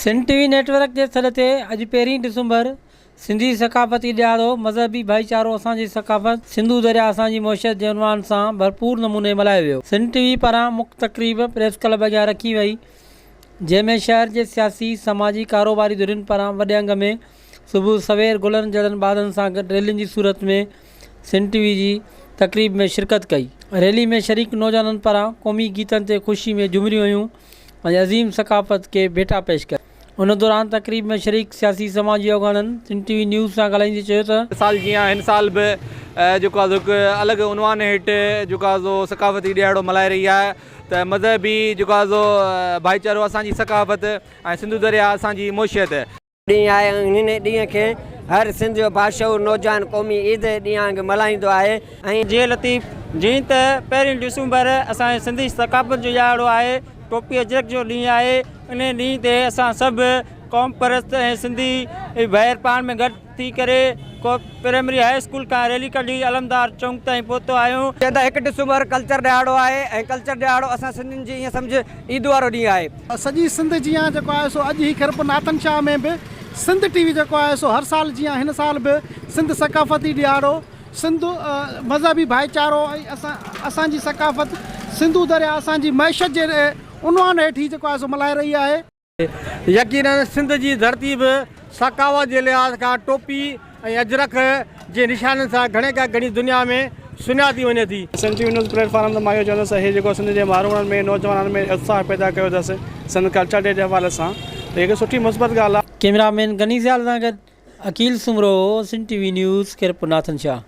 Sindh T V network جي سڏ تي اڄ پهرين ڊسمبر سنڌي ثقافتي ڏهاڙو مذهبي ڀائيچارو اسان جي ثقافت، سنڌو درياء اسان جي معيشت جي عنوان سان ڀرپور نموني ملهايو ويو. سنڌ ٽي وي پاران مک تقريب پريس ڪلب اڳيان رکي وئي، جنهن ۾ شهر جي سياسي، سماجي، ڪاروباري ڌرين پاران وڏي انگ ۾ صبح سوير گلن جهڙن ٻارن سان گڏ ريلين جي صورت ۾ سنڌ ٽي وي جي تقريب ۾ شرڪت ڪئي. ريلي ۾ شريڪ نوجوانن پاران قومي گيتن تي خوشي ۾ جهمريون هنيون ۽ عظيم ثقافت کي ڀيٽا پيش ڪئي. ان دوران تقريب ۾ شريڪ سياسي سماجي اڳواڻن سنڌ ٽي وي نيوز سان ڳالهائيندي چيو ته. سال جيان هن سال به جيڪو آهي سو هڪ الڳ عنوان هيٺ جيڪو آهي سو ثقافتي ڏهاڙو ملهائي رهي آهي ته مذهبي جيڪو آهي سو ڀائيچارو اسان جي ثقافت ۽ سنڌو درياء اسان جي معيشت. ڏينهن آهي ۽ هن ڏينهن کي هر سنڌ جو باشعور نوجوان قومي عيد جي ڏينهن وانگر ملهائيندو آهي. ۽ جي لطيف جئين ته پهرين ڊسمبر اسان جي سنڌي ثقافت جو ڏهاڙو آهي ٽوپي اجرڪ جو ڏينهن آهي انهي ڏينهن تي اسان سڀ قوم پرست ۽ سنڌي ڀائر پاڻ ۾ گڏ ٿي ڪري ڪو پرائمري هاء اسڪول کان ريلي ڪڍي علمدار چونڪ تائين پهتو آهيون. جئين ته هڪ ڊسمبر ڪلچر ڏهاڙو آهي ۽ ڪلچر ڏهاڙو اسان سنڌين جي ائين سمجهه عيد وارو ڏينهن آهي. سڄي سنڌ جيان جيڪو آهي سو اڄ هي خيرپور ناٿن شاهه ۾ به سنڌ ٽي وي جيڪو آهي سو هر سال جيان هن سال به سنڌ ثقافتي ڏهاڙو سنڌ مذهبي ڀائيچارو ۽ اسان اسان جي ثقافت سنڌو درياء اسان جي معيشت جي عنوان هيٺ هي جيڪو آهي سو ملهائي رهي آهي. يقينن سنڌ جي ڌرتي به ثقافت جي لحاظ کان ٽوپي ۽ اجرڪ جي نشانن سان گهڻي کان گهڻي دنيا ۾ سڃاتي وڃي ٿي. Sindh T V news platform تي مان اهو چوندس ته هي جيڪو سنڌ جي ماروئڙن ۾ نوجوانن ۾ اتساهه پيدا ڪيو اٿس سنڌ ڪلچر ڊي جي حوالي سان ته هي هڪ سٺي مثبت ڳالهه آهي. ڪئميرا مين غني سيال سان گڏ Aqeel Soomro, Sindh T V news, Khairpur Nathan Shah.